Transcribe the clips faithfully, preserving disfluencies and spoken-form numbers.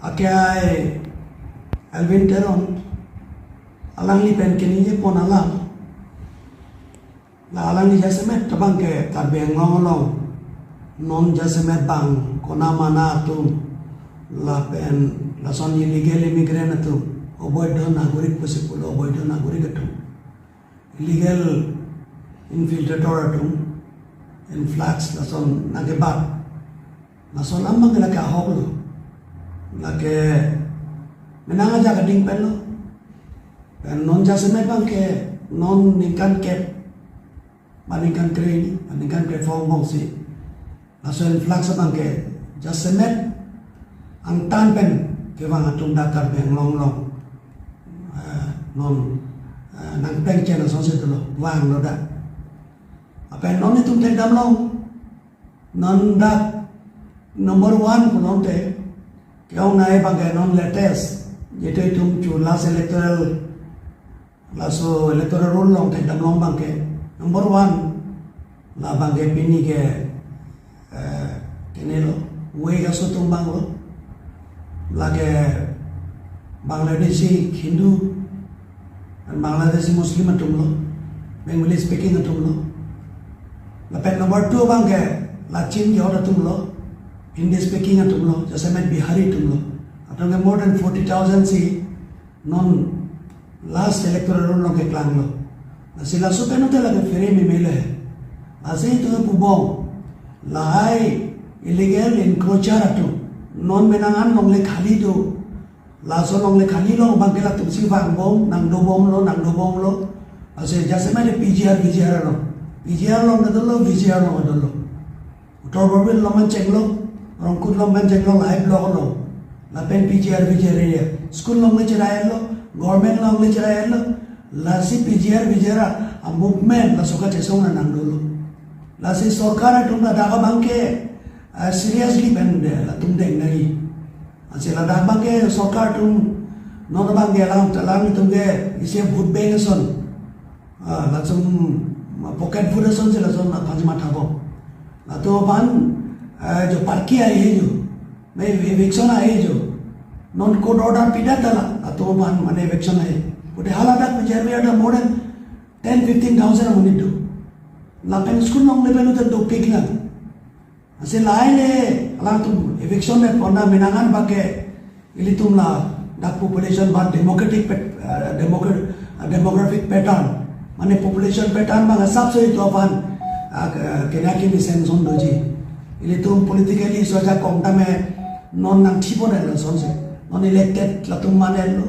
Akai Elwin Teron, alangli pen keningje pon alam. La alangli jasemet abangke Karbi Anglong along non jasemet bang kona mana atum lapen lason illegal immigrant atum, oboidho nagorik pusi pulo, oboidho nagorik atum, illegal infiltrator atum, influx lason nangkebat. Lason alam abangke lake ahok lo. Lake menang ajak ading pen lo. Pen non jasemet abangke non ningkan kep, ba ningkan kre, ba ningkan kre phongo si. Laso influx abangke jasemet angtan pen kevang atum dak Karbi Anglong along, eh, non, eh, nangpleng chen asonsi dolo, vanglo dak. Lapen non itum thekdam long, non dak number one pulote ke-ongnei abangke non latest, jitu itum chu last electoral, laso electoral roll along thekdam long abangke number one, la abangke pini ke, eh, kenelo, wek aso atum abang lo, lake Bangladeshi Hindu, and Bangladeshi Muslim atum lo, Bengali speaking atum lo. Lapen number two abangke la Chin ke-ot atum lo, Hindi speaking atum lo, jasemet Bihari atum lo. Atum ke more than forty thousand si non last electoral roll along keklang lo. Lasi laso pen ute lake phere meme lo he. Lasi itum pubom, lahai illegal encroacher atum non menang an longle khali do. Laso longle khali along abangke latum si vangbom, nangdobom lo, nangdobom lo. Lasi jasemet P G R, V G R along. P G R along ta dolo, V G R along ta dolo. Uttar Borbil along man chenglo, Rongkut along man chenglo, lahai block along. Lapen P G R, V G R area. School along le cherai lo, government along le cherai lo. Lasi P G R, V G R a movement laso kachesong nang dolo. Lasi sorkar atum ladak abangke, ah, seriously pen de, latum deng nai. Ansi ladak abangke sorkar atum non abangke alang, alang itum ke isi vote bank ason. Ah, latum pocket vote asonsi latum aphan si mathabo. Latum aphan, eh, jo parki ahe jo, me eviction ahe jo, non court order pidet ta la, latum aphan mane eviction ahe. Pute hala dak P G R V ada more than ten fifteen thousand amonit do. Lapen school along le pen uta dopik lang. Ansi lahai le alangtum eviction le pona menang an abangke ilitum ladak population ba democratic pet-, eh, democra-, eh, demographic pattern, mane population pattern abang asap so itum aphan, ah, ke-, kena kini senson doji. Ilitum politically so ja kong tame non nangthipon el sonsi. Non elected latum man el lo.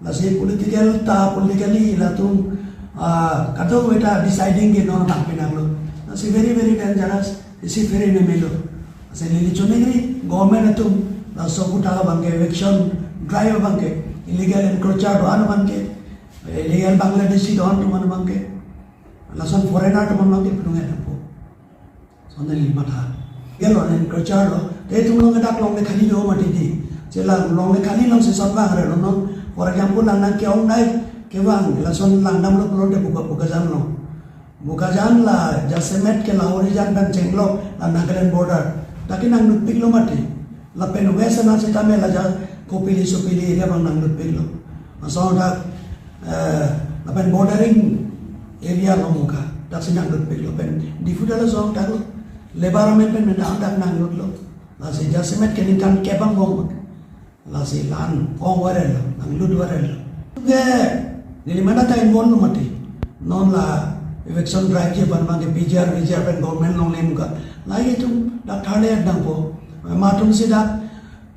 Lasi political ta, politically latum, ah, kadokave ta deciding ke non nangpi nanglo. Lasi very, very dangerous. Isi phere meme lo. Lasi neli choningri government atum, laso aputhak abangke eviction drive abangke, illegal encroacher do-an abangke, illegal Bangladeshi do-an atum abangke, lason foreigner atum abangke pudunge tangpo. Sonali matha. Gelo nen encroacher lo. Te itum along dak longle khali lo mati di. Chela longle khali alongsi sot vang re lo non. For example, lang nang ke-ongnei kevang, lason langdam lo pulote Boka-, Bokajan lo. Bokajan la jasemet ke Lahorijan pen chenglo, la Nagaland border. Dak ke nangdutpik lo mati. Lapen West Siang sitame la ja Kopili Sopili area abang nangdutpik lo. Lason dak, eh, lapen bordering area along muka, daksi nangdutpik lo pen Diphu ta lason dak lo. Labour amen pen dak, dak nangdut lo. Lasi jasemet ke ningkan kep angbong. Lasi la-an kong varen lo, nanglut varen lo. Ke neli mena ta involve lo mati. Non la eviction drive ji aphan abangke P G R, V G R pen government alongle muka. Lahai itum dak tharle nangpo. Matum si dak,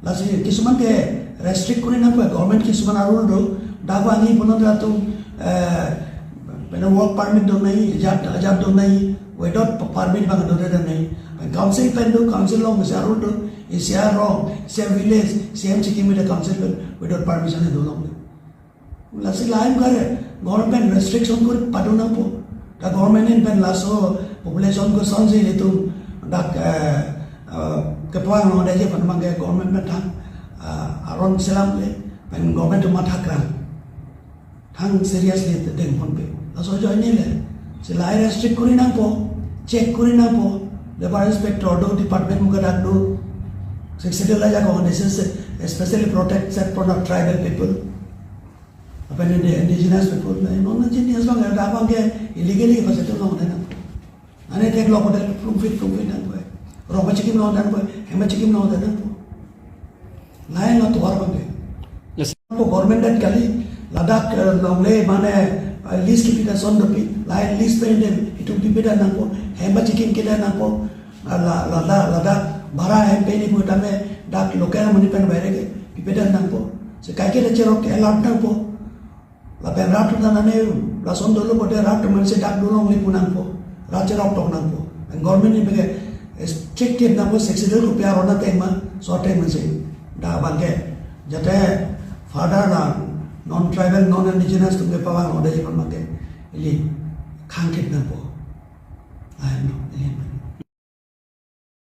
lasi kisuman ke restrict kori nangpo, government kisuman arul do. Dak vangji punon latum, eh, pen work permit do nai, ajat, ajat do nai, without permit abang do nai. Council pen do, council along mesi arul do. Isi arong, isi village, isi M C K mede council pen without permission do long. Lasi lahai muka re, government restriction kori pado nangpo. Ta government in pen laso population kosonsi ilitum dak, eh, eh, keplang lo daje pen abangke government pen thang, eh, aron selam le, pen government atum matha krang. Thang seriously dengponpe. Laso ajoine le. Si lahai restrict kori nangpo, check kori nangpo. Labour inspector do, department muka dak do. Sixth Schedule ajak organization se especially protected for the tribal people. Apa ini indigenous people? Non indigenous bang ada bang ke illegally pasal itu non ada. Ane tek lo hotel plum fit plum fit nangpo. Rong pachikim lo nangpo, hem pachikim lo nangpo. Lain lo tuar bang ke. Yes. Ko government dan kali ladak, eh, longle mane, eh, lease kepi ta son dopi, lain lease pen dem itu pipedan nangpo, hem pachikim kedan nangpo. Ah, la, la, la, ladak bara hem pen ipu tame dak local money pen baire ke pipedan nangpo. Se kaike da cherok ke alert nangpo. Lapen rat atum ta nane lason dolo pote rat atum si dak dolongle pu nangpo. Rat cherok tok nangpo. And government ni bege strict tip nangpo, Sixth Schedule kopi arona tema, so tema si. Da bang ke. Jate further la non-tribal, non-indigenous atum ke pavang lo de jipon bang ke. Ili khang tip nangpo.